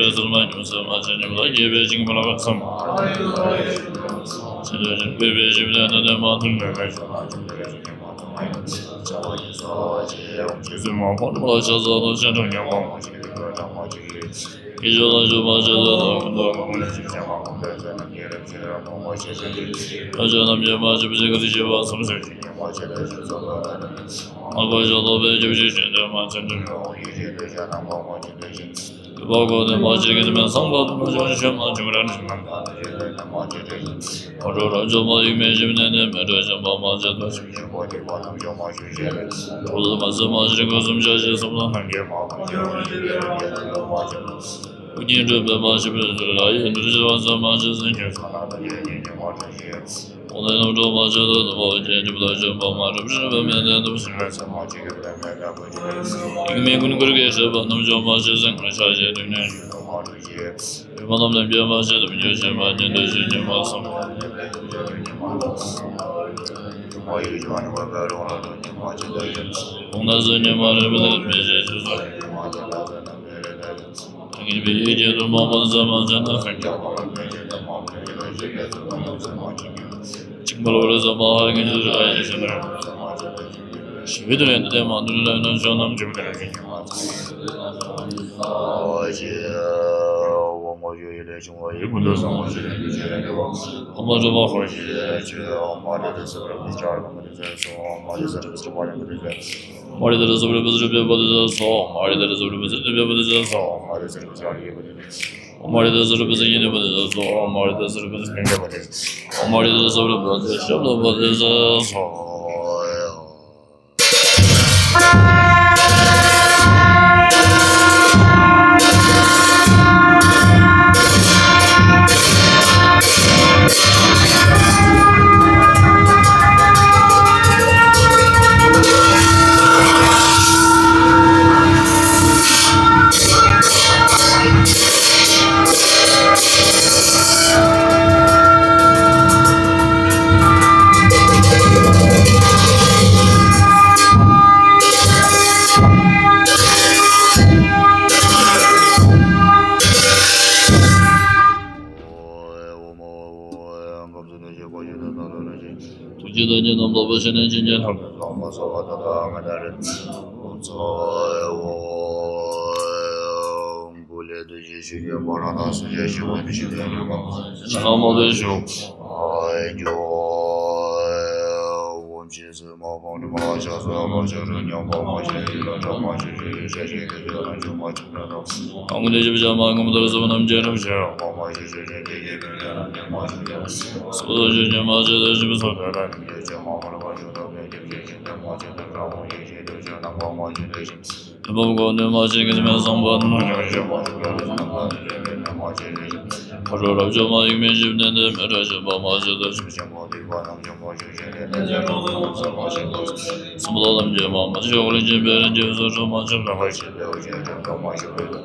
པའི་ཚུལ་མ་ཉམས་སུ་མ་བྱས། ཉམས་ལ་སྐྱེས་པའི་བྱིང་རྨུགས་ལ་བར་མཚམས་མ་ཆད། ཆེན་པོའི་བྱིང་རྨུགས་པའི་ནད་ནི་མ་ཐུལ་ནས་ལས་བྱུང་ན། ཆེན་པོའི་བྱིང་རྨུགས་པའི་ནད་ནི་མ་ཐུལ་ནས་ལས་བྱུང་ན། ཆེན་པོའི་བྱིང་རྨུགས་པའི་ནད་ནི་མ་ཐུལ་ནས་ལས་བྱུང་ན། ཆེན་པོའི་བྱིང་རྨུགས་པའི་ནད་ནི་མ་ཐུལ་ནས་ལས་བྱུང་ན། སྐྱེ་འཆི་ལ་འཇུག་པ་ཆེ་ཚད་དང་། ཀུན་ཏུ་གང་བ་ལས་བྱུང་བྱེད་མ་ཁོམ་པའི་ཚེ་ན། སྐྱེ་རབས་ཕྱི་རབས་མང་པོ་ཞེས་བྱ་སྟེ། ཡང་ཕྱི་ནམ་ཡང་མ་ཤི་བ་ཞིག་ག་དུས་སྐྱེ་བ་ཙམ་ཞིག་ཉི་མ་ཕྱེད་དང་ཞིག་ཚོགས་པ་ལ། མ་གོ་ཞིང་ལོག་པའི་སྐྱེ་བ་ཞིག་ཅན་དུ་མ་ཚུད་དུ་འགྲོ་བ་ཡི་ཤེས་འདོད་ཆགས་རྣམ་པ་མ་བྱེད་པའི་ཕྱིར། གུས་པ་བསྒོམས་ནས་མ་བྱས་ཀྱི་དམ་པའི་སངས་རྒྱས་དང་ནམ་ཞིག་ཆོས་མ་བྱུང་རབ་ནི་མ་འདའ་ནི་ཞིག་ལས་ནི་མ་བྱེད་པའི་ཕྱིར། ཁོང་ཁྲོ་རབ་བྱུང་བ་ཡིད་མི་ཞིམ་ནས་ནི་མི་འགྲོ་ཞིང་བ་མ་བྱེད་དོ་ཞིང་ཆེན་པོ་སྡིག་པ་རྣམས་ཀྱང་མ་བྱུང་ཞེས་ལས། ཁོང་དུ་མ་ཟད་མ་ཤི་རིང་ཁོ་གསུམ་ཆ་བཞི་གསུམ་ལ་ནམ་མཁའི་མ་ཁོང་ཆེ་བ་ཞིག་གི་རང་རྒྱལ་དུ་མ་བྱུང་། སྐུ་གཉིས་གྲུབ་པས་མ་ཤི་བའི་ཚུལ་ལ་ཡིད་འདིར་གྱུར་པ་ཙམ་མ་ཤི་སེམས་ཀྱི་ས་ན་ལྟ་བྱེད་ཉིད་ཉིད་མ་གྲུབ་ཅིང་། ཁོང་དུ་ཡང་གྲུབ་མ་ཤི་དོ་དུ་བ་ཅན་གྱི་བུ་དང་བཅོམ་པ་མ་གྲུབ་རིགས་པའི་མི་ལྡན་དུ་ཕྱིན་པའི་ཚེ་མ་ཤི་གི་བུ་དང་མི་ལྡན་པ་ཅིག་གིས་ཡིད་མི་ཀུན་བཀུར་གྱིས་བཤད་པ་རྣམས་ཀྱང་མ་ཤི་སེམས་ཀྱི་ཆ་བཞིན་དུ་ནི་ཡུལ་དུ་མ་གྲུབ་ཅིང་། ཡུལ་མ་རྣམས་ལས་འབྱེད་པ་ཆེད་དུ་འགྱུར་ཞིང་མ་ཉིད་དུ་ཞིག་ཉིད་མ་བསམ། ཉིད་མ་ལ་སོགས་པ་ཉིད་མ་ཆེད་དུ་ཡོད་ཅིང་ཁོང་དུ་སེམས་ཉིད་མ་རེད་པ་དེ་མི་ཤེས་ཞེས་སོགས་ཉིད་མ་ཆེད་དུ་ཟེར་ན་མི་རེད་ལས། ད་གིན་པའི་ཡིད་ཀྱི་དུ་མ་པ་ཟ་མ་ཟ་ན་ཁ་རྒྱ་མ་ལ་མེད་ཅེས་དུ་མ་པ་ཡིད་ལ་ཞེས་པའི་ཚུལ་དུ་མ་ཟ་མ་ཅིག་ཡིན། ཅིག་མ་ལ་བར་ཟ་མ་ཧ་གིན་ཅི་ཟེར་ཨ་ཡེ་ཞེ་ན་ཟ་མ་ཟ་ཞི་བའི་དུ་ལེན་དུ་དེ་མ་དུ་ལ་ན་ཆོ་ནམ་ཅིག་མ་དུ་ལ་ཞེ་ཉི་མ་ཚ་ཡིན། འོ་མ་ཞུ་ཡི་ལས་བྱུང་བ་ཡི་ཀུན་ཏུ་བཟང་པོ་ཞིག་ལས་ཀྱི་ཆེ་ལས་འདི་བ། འོ་མ་གྲུབ་པ་ཧོ་ཞེས་བྱ། འོ་མ་རེ་ཏེ་སུ་ར་མི་ཆར་ག་མི་རེ་ཟ་སོ། འོ་མ་རེ་ཟ་རེ་ཟ་མ་རེ་མི་རེ་ཟ། མ་རི་དྷ་ར་སུ་པྲ་པུ་ཟུ་རུ་པེ་པོ་དི་ས་སོ། མ་རི་དྷ་ར་སུ་པྲ་པུ་ཟུ་ཏི་པེ་པོ་དི་ས་སོ། མ་རི་དྷ་ར་སུ་པྲ་པུ་ཟུ་ཨ་རི་ཡེ་པོ་དི་ས། མ་རི་དྷ་ར་སུ་པྲ་པུ་ཟུ་ཉི་ནི་པོ་དི་ས་སོ། མ་རི་དྷ་ར་སུ་པྲ་པུ་ཟུ་ལིང་གེ་པོ་དི་ས། མ་རི་དྷ་ར་སུ་པྲ་པུ་ཟུ་ཤབ་ལ་པོ་དི་ས་སོ། ཐུགས་རྗེ་ཐམས་ཅད་རྣམ་དག་པ་ཞི་གནས་ཀྱི་རྒྱན་ལྷ་མོ་ལྷ་མོ་སོགས་པ་དང་ལྷ་མོ་དང་ལྷ་མོ་ཚོགས་འོ། སྐུ་ལས་བདུད་བཞི་ཞི་བའི་བར་ན་སུ་ཡང་ཞི་བ་མི་ཤེས་པའི་ལུས་ངག་ཡིད་གསུམ་ལྷ་མོ་ལས་བྱུང་བ་འཇོ། འོ་ཕྱི་སོ་མ་གང་དུ་མ་ལ་ཕྱག་སོ་ལ་ཕྱག་རུ་ཉམས་པ་མ་ཤེས་ཡིད་ལ་གྲགས་མ་ཤེས་ཞི་ཡི་ཤ་ཞེས་ཀྱི་ཚེ་ལ་འཇུག་མ་ཆུང་ན་དང་། གང་གི་ལས་ཞིབ་བྱ་མ་ངོམ་དར་སོ་རྣམས་ཀྱི་རབ་ཤ་མ་མ་ཤེས་ཞི་ཞེས་ཀྱི་ཡེ་ཀུན་ལས་རང་ཉམས་མ་ཆུང་ཡང་། སོ་སོ་ཞི་ཉམས་མ་ཆེ་དར་ཞིབ་སོ་དེ་ལ་ཉམས་ཡོད་ཅེས་མ་མར་བ་ཞུ་དག་པའི་རྒྱབ་ཀྱི་ཞི་དེ་མ་ཆེ་དར་གྲགས་མ་ཡེ་ཞི་དུ་ཆ་རྣམ་པ་མ་ཆུང་དེ་བཞིན། དེ་བབ་གོ་ནས་མ་ཆེ་གི་མེད་བཟང་པོ་ནོ་ཡང་ཞི་མ་ཆུང་ལ་རུ་ཆུང་ལ་རུ་ཆུང་མ་ཆེ་དེ་བཞིན། ཁ་དྲོ་རབ་བྱུང་མ་ཡིག་མེད་ཞིབ་ནས་དེ་མེད་ར་ཞིབ་པ་མ་ཆེ་དར་ཞིབ་ཆེན་པོ་སྡིག་པ་རྣམས་ཀྱང་མ་ཆུང་ཞི་ལས་དེ་ཚེ་རབ་ཀུན་ལ་ཚེ་མ་ཆེན་པོ། སུམ་ལ་ལམ་གྱི་མ་མ་ཆོག་ལས་ཀྱི་བེ་ར་འཇིབ་སོ་ཁྲོ་མ་ཆུང་ལ་ཁ་ཞིབ་ལེའུ་ཅན་དྲན་པ་མ་ཆུང་བེ་ར།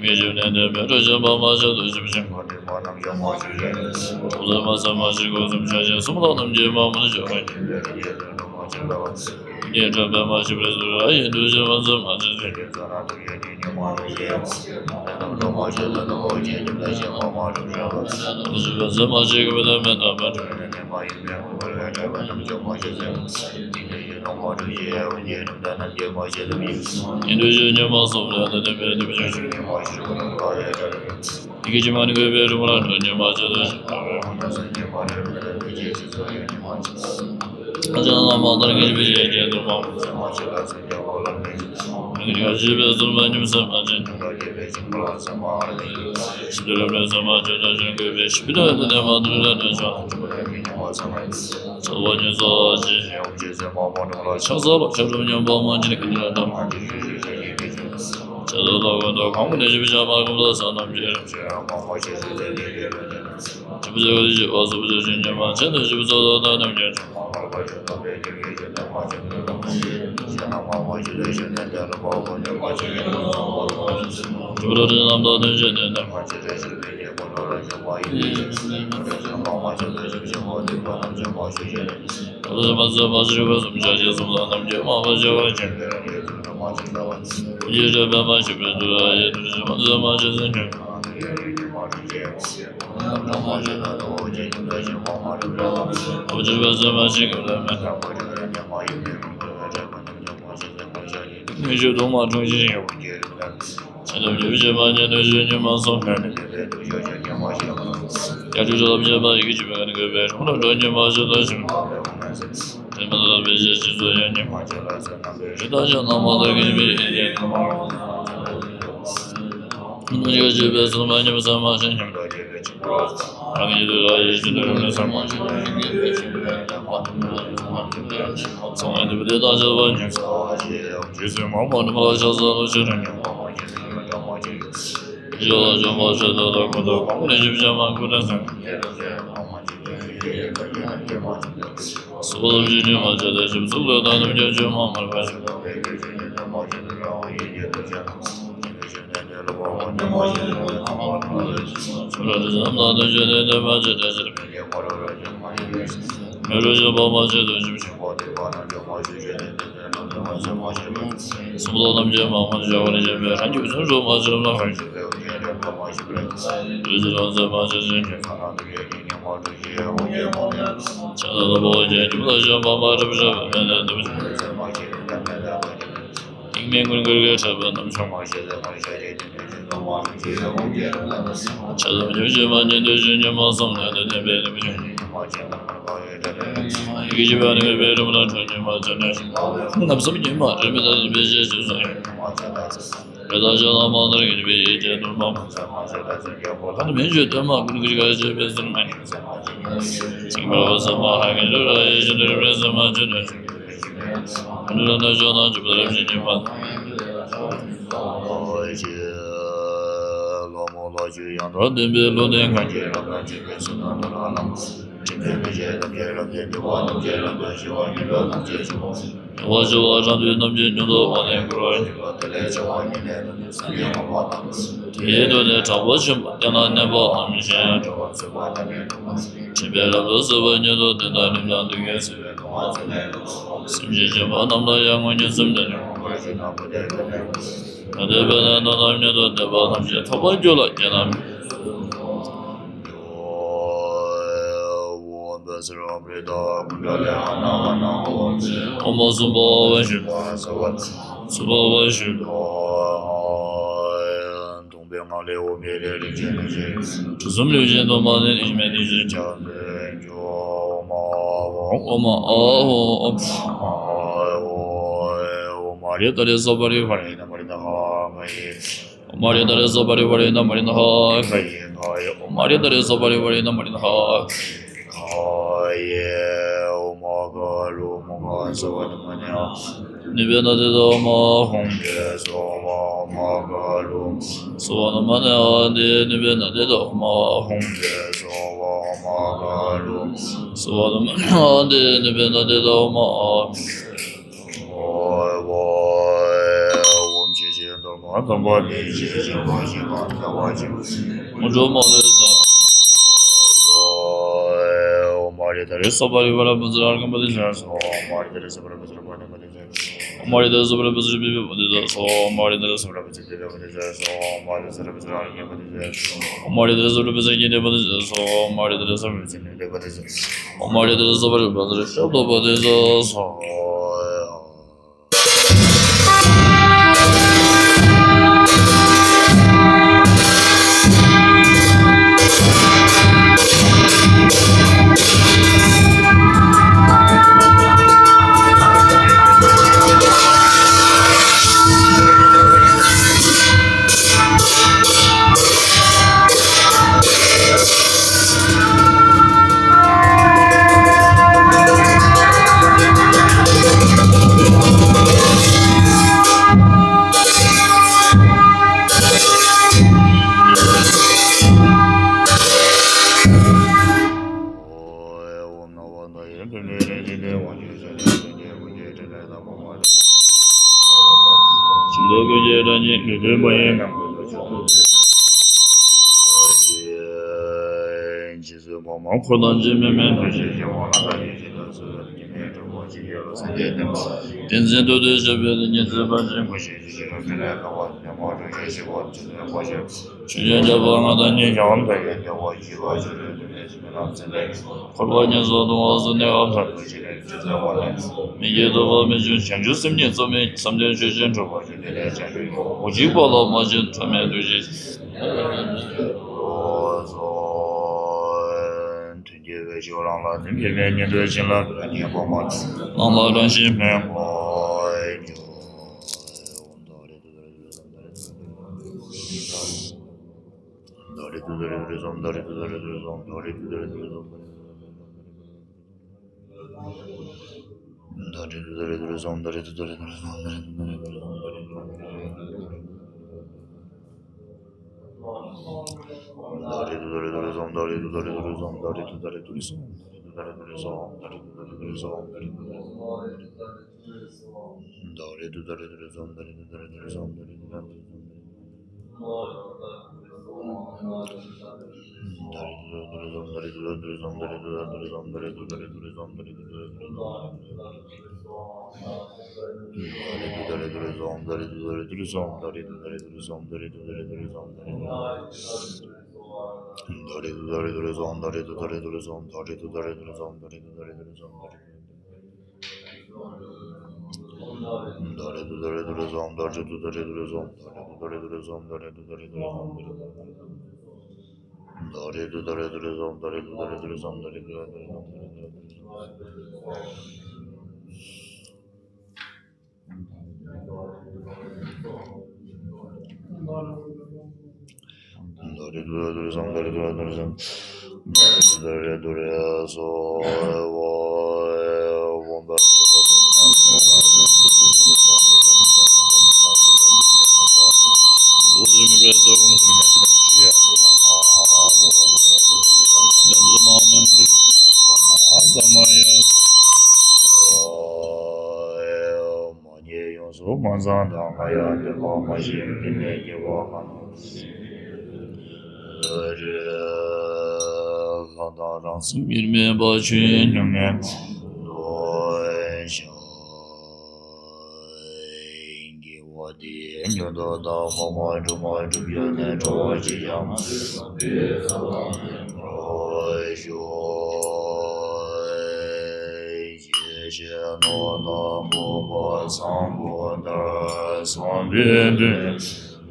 ངེས་ཤེས་ལྡན་ཏེ་མེད་འགྲོ་ཞེན་པ་མ་བྱེད་དོ། ཞེས་པ་ཅན་གོ་ཏེ་མ་རྣམས་ཀྱང་མ་བྱེད་ཅེས། ཐོབ་ཚད་མ་ཟད་མ་བྱེད་དགོས་བསམ་བྱ་ཞེས་གསུམ་ལ་རྣམ་འབྱེད་མ་མ་ནི་བྱ་བ་ཉིད་ལས་རིགས་ཡོད་དོ་མ་བྱེད་པ། ཉེས་དྲན་པས་མ་བྱས་པའི་ཚུལ་ར་ཡིན་དུ་བྱེད་པ་ཟད་མ་བྱེད་ཅེས། ཐོབ་ཚད་མ་བྱེད་ཀྱི་མི་དེ་མེད་དོ་མ་བྱེད་ཅེས། ཐོབ་ཚད་མ་བྱེད་ཀྱི་མི་དེ་མེད་དོ་མ་བྱེད་ཅེས། ཡིན་དུ་བྱེད་ཉེས་པ་གསུམ་ལས་དེ་དེ་མེད་དུ་བྱེད་ཅེས། ཡིན་དུ་བྱེད་ཉེས་པ་གསུམ་ལས་དེ་དེ་མེད་དུ་བྱེད་ཅེས། ཡིན་དུ་བྱེད་ཉེས་པ་གསུམ་ལས་དེ་དེ་མེད་དུ་བྱེད་ཅེས། ཡི་གེ་ཇི་མ་ནི་དགོས་པའི་རིམ་པར་འགྲོ་ཉེས་པ་ཅི་ལྟར་ཞིག་ལྟ་བའི་དབང་དུ་སོང་ཉེས་པ་རེ་རེ་ལ་དེ་ཅིའི་ཕྱིར་ཚོགས་ཡོད་ཉེས་པ་ཅི་ལྟར། ཨ་ཅག་ལ་མ་ལྟར་ངེས་པའི་ཡེ་ཤེས་དུ་མ་མོ་ཚད་མ་ཅི་ལ་སེམས་ཀྱང་འཁོར་ལ་མེད་ཅིང་། མི་དགེ་བ་བྱས་པའི་ཚོར་བ་ཉིད་སེམས་མ་བྱེད་ཉམས་དགའ་སྐྱེས་པའི་འཆིང་བ་ལ་སེམས་མ་ཧ་ལས་ཀྱི། ཤིན་ཏུ་རབ་ཏུ་སེམས་མ་བྱེད་དོ་ཞེས་དགོས་པའི་ཞིབ་པའི་དོན་དུ་གནས་མ་དུ་ར་ཏུ་ཆ་ལ་འཇུག་པ་ལ་ཉེས་པ་ཚང་མ་ཚོགས་པ་ཉིད་སོགས་ཅི་ཞིག་ཡོང་ཅེས་སེམས་མ་མོ་འགྲོ་ལ་ཆགས་ས་ལ་ཆགས་སྒྲིབ་ཉམས་པ་མ་བྱིན་ག་ནི་ལ་དམ་པ་ཅི་ཞིག་ཅི་ཞིག་ཅི་ཞིག་ཅི་ཞིག་ཆ་ལ་ལ་ཀུན་ཏུ་གང་གི་ནས་ཞིབ་བྱ་མ་གོམས་ས་ས་རྣམས་ཀྱི་རིམ་བྱེད་རང་མ་མ་ཤེས་སུ་ལས་ལས་ལས་ལས་ལས། ཞིབ་བྱ་ག་ལས་ཞིབ་པ་སུ་བྱ་ཞིང་ཉམས་པ་ཆེན་དུ་ཞིབ་ཚོགས་དང་ལྟ་རྣམས་ཀྱི་ཆོས་མ་འཕགས་པ་ཆོས་སྟོན་པའི་ཉེར་ལེན་ཞིག་ལས་མ་ཆེན་པོའི་ལམ་ཞེས་ན་མ་མ་ཤེས་ལས་ཞིབ་ནས་དེ་ལ་འཕགས་པ་ཉམས་པ་ཆེན་པོའི་ལམ་ཞིབ་པ་རིགས་རྣམས་དང་དོན་བྱེད་དེ་ནས་མ་ཆེ་ལས་ཞིབ་པའི་ཉེར་ལེན་ལ་ཞིབ་པ་ཡིན་ཞིང་ཆེན་མ་མ་ཆེ་ལས་ཞིབ་ཞིབ་པ་སྡིག་པ་རྣམས་ཆེན་མ་ཞིབ་ཞིབ། ཡིད་དུ་བྱེད་པ་ཟད་མ་ཟད་གསུམ་བྱ་ཞེས་གསུམ་ལ་རྣམ་འབྱེད་མ་མ་བྱ་བ་ཅན། ཡིད་དུ་བྱེད་པ་མ་ཞིག་པའི་དུས་ལ་ཡིད་དུ་བྱེད་པ་ཟད་མ་བྱེད་ཟེར་ཉན། ཡིད་དུ་བྱེད་པ་ཟད་མ་ཞིག་གི་ལས་མེད། ངེས་ཤེས་དུ་མ་འཁྲུངས་ཤིང་ཡོད། ཆེ་ཐབས་ཀྱི་བྱེད་པ་ཉན་དུ་ཞེས་ཉོན་མ་སོང་ན། ཡར་དྲུག་ཆ་ལ་བྱེད་པ་ཡི་གེ་བྱེད་པ་ནི་དགོས་པའི་རང་ལ་འགྲོ་ཉན་མ་ཞིག་ལ་ཞིག་དེ་མི་ལ་བའི་ཞེས་ཞིག་སོ་ཡང་ཉན་མ་ཞིག་ལ་ཟེར་ན། རི་དྭགས་ཤ་ན་མ་ལ་གི་བའི་ཡེ་ཡེ་ན་མ། ནུ་ཞིག་བྱེད་པའི་སོ་མ་ཉམས་ས་མ་ཞིག་ཉམས་ལ་བྱེད་པའི་ཆིག་པ། རང་གི་ཡིད་དུ་ར་ཡེ་ཤེས་ནི་རུ་ནི་ས་མ་ཞིག་ལ་ཡེ་ཤེས་ནི་རུ་ནི་ས་མ་ཞིག་ལ་ཚང་མ་འདུས་པ་དེ་དག་བྱེད་པ་ཉམས་ས་ཞེས་ཡང་རྗེས་སུ་མ་མ་ནུ་མ་ལ་ཤ་ས་ལ་ཆོས་རུ་ཉམས་པ་མ་ཞིག་ལ་ཉམས་པ་མ་ཞིག་ལ། ཡོད་ལ་འཇོམས་པ་ཆོས་དེ་ལ་ཀུན་ཏུ་གང་ནས་ཞིབ་བྱ་མ་ཀུན་ནས་སེམས་ཉེ་རུ་བྱེད་མ་མ་ཞིག་ལ་ཡེ་ཡེ་ཀ་ཉེ་ན་ཉེ་མ་ཞིག་ལ། སོ་སོར་ཞིག་ཉེ་མ་བྱེད་དེ་ཞིབ་ཚུགས་ལ་ད་དུམ་གྱི་ཆོས་མ་མར་པ་ཞིག་ལ་བས་ཀྱི་ཆོས་ཉེ་དུ་མ་ཞིག་ལ་རང་ཡེ་ཉེ་དུ་བྱེད་ན། ཆེ་བའི་ཞིང་ནས་ཉེ་ལ་བ་བ་ཉེ་མ་ཞིག་ལ་བས་ཐ་མ་ཐ་མ་ལ་ཞིག་ཆུ་ལ་དུ་བསམ་ན་དུ་ཆོས་ནས་དེ་མ་བྱེད་དེ་ཞིབ་ཉེ་མ་རུ་ར་ཉེ་མ་ཡེ་ཉེ་ཞིག་མེ་རུ་ཞིག་པ་མ་བྱེད་དུ་ཞིབ་ཞིག་པ་དེ་བ་ན་ཉེ་མ་ཞིག་ཞེ་ནས། སུམ་ལ་རྣམ་འབྱེད་མ་མ་བྱ་བར་བྱེད་པའི་རང་རྒྱུད་ཚུན་ཚོད་མ་ཕྱིར་ལ་ཧར་བྱེད་པའི་འོ་བརྒྱལ་ལས་མ་མ་ཞིག་ལས། རིགས་ཀྱི་རང་ཚད་མ་ཆེ་ཞིང་ཆེ་ཁ་ན་དུ་ཡོད་ཀྱི་ཉེ་མ་དུ་ཞེས་འོ་བརྒྱལ་མ་མེད། ཆ་ལ་ལ་པོ་བརྒྱལ་ཉིད་ལ་ཞེན་པ་མ་རབ་ཞེན་པའི་མེད་ལས་འདུ་བྱེད་ཚད་མ་ཞིག་ལས་མེད་ལས་མ་ཞིག་ལས། ཏིང་མེད་ཀུན་དགར་གྱི་ཕྲད་པ་རྣམས་ཆུང་མ་ཞེས་ཟེར་མ་ཞེས་ཀྱི་ཆ་ལམ་ཉེར་བཞི་མ་ཉེར་བདུན་ཞིང་ཉེར་མ་གསུམ་ལས་ནི་བསྟན་པའི་རིམ་བཞིན། ཡི་གེ་བཞི་པ་ནི་དགོས་པའི་རིམ་ལ་འཕྲོ་ཉེར་མ་བཅུ་གཉིས་ཤིང་། རྣམ་གསུམ་ཉེར་མ་རིམ་པས་བསྟན་པའི་ཞེས་བཅུ་གསུམ་ཡོད། རེ་དག་ཅན་ལ་མ་ལྟར་གྱུར་པའི་ཡིད་ཀྱི་ནོར་མ་མ་ཟད་མ་ཟད་ལ་སེམས་ཀྱི་འཁོར་ལོ་ནི་མི་འགྱུར་དོན་མ་ཀུན་གྱི་ག་ཞེས་པའི་ཟུར་མ་ཉིད་ཟད་མ་ཟད་ཅིང་འཕེལ་བ་ཟད་མ་ཧ་གི་འགྱུར་ར་ཡེ་ཤེས་ནི་རིམ་རེ་ཟད་མ་བཅུ་གཉིས་ཤིང་། ཀུན་ལ་ནི་ཕྱོགས་རྣམས་ཀྱི་བར་ཞིང་ཉེར་མ། ལྷ་མོ་ལྷ་ཆོས་ཡང་དག་བདེན་པའི་བློ་ལྡན་གང་གིས་རབ་དང་བྱེད་པའི་ཚུལ་དང་ནོར་བ་ལམ། དྲན་པས་མི་བྱེད་ཐམས་ཅད་རབ་ཏུ་འདུལ་བ་ཐམས་ཅད་རབ་ཏུ་ཞི་བ་ཉིད་ལ་ཐམས་ཅད་ཞི་བ། ཉེ་བར་ཞི་བ་རང་དུས་ཐམས་ཅད་མྱུར་དུ་བ་ནས་འཁོར་བ་ཉིད་ལ་དེ་ལས་བྱ་བ་ཉིད་ལས་ཐམས་ཅད་བསམ་པའི་ངོ་བོ་དང་། དེའི་དོན་ནི་དྲག་པོ་ཆེན་པོ་བསྟན་ན་གནས་པའམ་ཞེན་འགྲོ་བ་ཚུལ་བ་ཐ་མའི་དྲུག་པ། དྲན་པས་རབ་ཏུ་གཟིགས་པ་ཉིད་དུ་བསྟན་ཏམ་རིམ་དང་དུས་ཀྱི་གཟིགས་པའི་སྣང་བ་ཚུལ་ལས་སེམས་ཅན་གཞན་པ་རྣམས་ལ་ཡང་ངོ་བོ་ཉིད་གསུམ་ལྡན་ནས་མངོན་པར་ཞེན་ན་མུ་སྟེགས་པའི་གནས། ད་དེ་འབད་ནས་དོན་དམ་ཉིད་དུ་བསྟན་པ་ཐམས་ཅད་ཐོབ་པར་འགྱུར་ལ་དགེ་རྣམས། ཨོཾ་བཛྲ་པུ་རི་ཏ་ཀུན་ཌ་ལི་ཧ་ན་ཧ་ན་ཧོ། ཨོཾ་སུ་པ་བ་ཤུ་ཏོ། སུ་པ་བ་ཤུ་ཏོ། སྟོང་པའི་ངང་ལས་འོད་མའི་རིམ་བཞིན་རིམ་བཞིན། གྲུ་གསུམ་ལུས་ཅན་སྟོང་པ་ནི་རིམ་བཞིན་རིམ་བཞིན་འཆར་ཞིང་འགྱུར། ཨོཾ་ཨཱཿཧཱུྃ། ཨོཾ་ཨཱཿཧཱུྃ། ཨོཾ་ཨཱཿཧཱུྃ། ཨོཾ་མ་རི་ཏ་རི་སོ་པ་རི་ཝ་རི་ན་མ་རི་ན་ཧ་ཧ་ཡེ། ཨོཾ་མ་རི་ཏ་རི་སོ་པ་རི་ཝ་རི་ན་མ་རི་ན་ཧ་ཧ་ཡེ་ཧ་ཡེ། ཨོཾ་མ་རི་ཏ་རི་སོ་པ་རི་ཝ་རི་ན་མ་རི་ན་ཧ་ཧ་ཡེ། ཨོཾ་མ་ག་རུ་མ་ག་སོ་པ་ན་མ་ནི་ཧ། ནི་བེ་ན་དེ་ཏ་ཨོཾ་ཨཱཿཧཱུྃ་ཏེ་སྭཱ་ཧཱ། ཨོཾ་མ་ག་རུ་སོ་པ་ན་མ་ནི་ཨ་ཏེ་ནི་བེ་ན་དེ་ཏ་ཨོཾ་ཨཱཿཧཱུྃ་ཏེ་སྭཱ་ཧཱ། ཨོཾ་མ་ག་རུ་སོ་པ་ན་མ་ནི་ཨ་ཏེ་ནི་བེ་ན་དེ་ཏ་ཨོཾ་ཨཱཿཧཱུྃ། ཨོཾ་ཨཱཿཧཱུྃ། ཨོཾ་ཞེས་བྱའི་མདོར་ན་ དང་པོ་དེ་ཞེས་བྱ་བ་ཞེས་པ་ལྟ་བ་ཅིག་དངོས་གྲུབ་མ་ལུས་སོ། ཨོཾ་ཨ་རི་ཏ་རི་སོ་པ་རི་ཝ་ར་བཛྲ་ཨརྒྷ་པ་ཏི་ཇ་སོ། ཨོཾ་ཨ་རི་ཏ་རི་སོ་པ་རི་ཝ་བཛྲ་པ་ཏི་པ་ཏི་ཇ། ཨོཾ་ཨ་རི་ཏ་རི་སོ་པ་རི་ཝ་བཛྲ་པི་པ་པ་ཏི་ཇ་སོ། ཨོཾ་ཨ་རི་ཏ་རི་སོ་པ་རི་ཝ་བཛྲ་པི་པ་པ་ཏི་ཇ་སོ། ཨོཾ་ཨ་རི་ཏ་རི་སོ་པ་རི་ཝ་བཛྲ་ཨརྒྷ་པ་ཏི་ཇ། ཨོཾ་ཨ་རི་ཏ་རི་སོ་པ་རི་ཝ་བཛྲ་ཀི་ཏི་པ་ཏི་ཇ་སོ། ཨོཾ་ཨ་རི་ཏ་རི་སོ་པ་རི་ཝ་བཛྲ་ནི་ཏི་པ་ཏི་ཇ། ཨོཾ་ཨ་རི་ཏ་རི་སོ་པ་རི་ཝ་བཛྲ་ཤབྡ་པ་ཏི་ཇ་སོ། བསྟན་འཛིན་མདོ་སྡེ་ཞབས་པའི་ཉི་ཚེ་པ་ཆེན་སྐུ་ཞེས་བྱ་བ་ནི། ཆོས་རྒྱལ་རྒྱལ་པོ་ལྔ་དང་ཉི་ཤུ་རྩ་བཞི། འཁོར་བ་ཉེར་བཟང་སྡུག་བསྔལ་སེལ་ནི་ཨ་ཏི་ཤ། མི་སྐྱེ་དུ་བ་མི་འབྱུང་བྱང་ཆུབ་སེམས་ཉིད་རྩོལ་མེད་བསམ་གཏན་ཆོས་ཅན་གྲུབ་པ་ཆོས་ལྡན་ལས་བྱང་ཆུབ་འོ་གཅིག་པ་ལ་མ་བྱིན་ཐ་མལ་འདུ་ཤེས། མཐུན་རྐྱེན་བས་ཆོས་རང་ལ་ནི་མི་ཕན། ཉན་ཐོས་བྱིན་རླབས་ལ་ཉན་པ་མ། ནང་ལ་རང་བཞིན་མེད་ངོ་། མ་རྙེད་ཡོངས་སུ་མ་ཚང་དང་། ང་ཡང་བདེན་པར་མ་ཤེས་པའི་ནད་ཀྱི་བ་ག་ན། ལྷག་དང་རང་སེམས་དབྱེར་མེད་པ་ཆོས་ཉམས་ལེན་དུ་བྱ། དགེ་བ་འདི་མྱུར་དུ་བདག་ཕ་མ་སྒྲུབ་པ་སྒྲུབ་ཡུལ་ནས་འགྲོ་བ་ཅི་ཡང་མ་ཞུ། ཞེས་བྱས་ནོ། ད་འཕགས་པ་སམ་བྷོ་ཊ་སམ་བྷེ་ཏེ།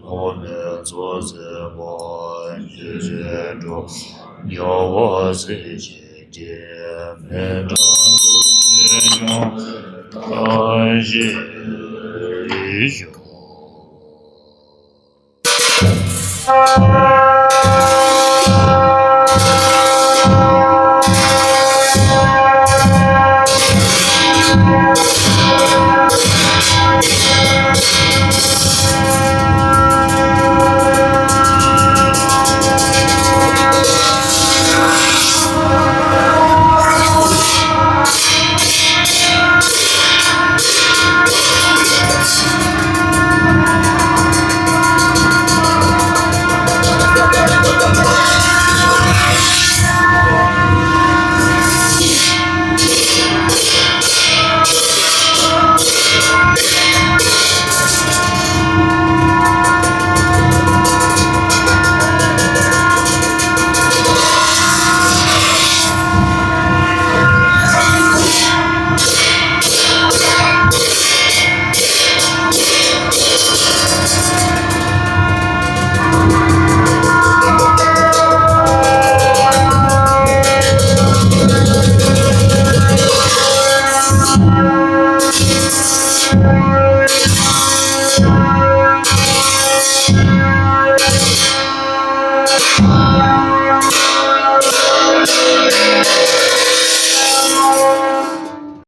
ཐོགས་མེད་ཚོགས་བརྩེགས་པ། ཇི་བཞིན་འགྲོ་རྒྱལ་བ་སྲས་བཅས་ཀྱིས། མི་འབྲལ་ཐུགས་རྗེས་སྐྱོང་དག་ཞེས་ཞུ།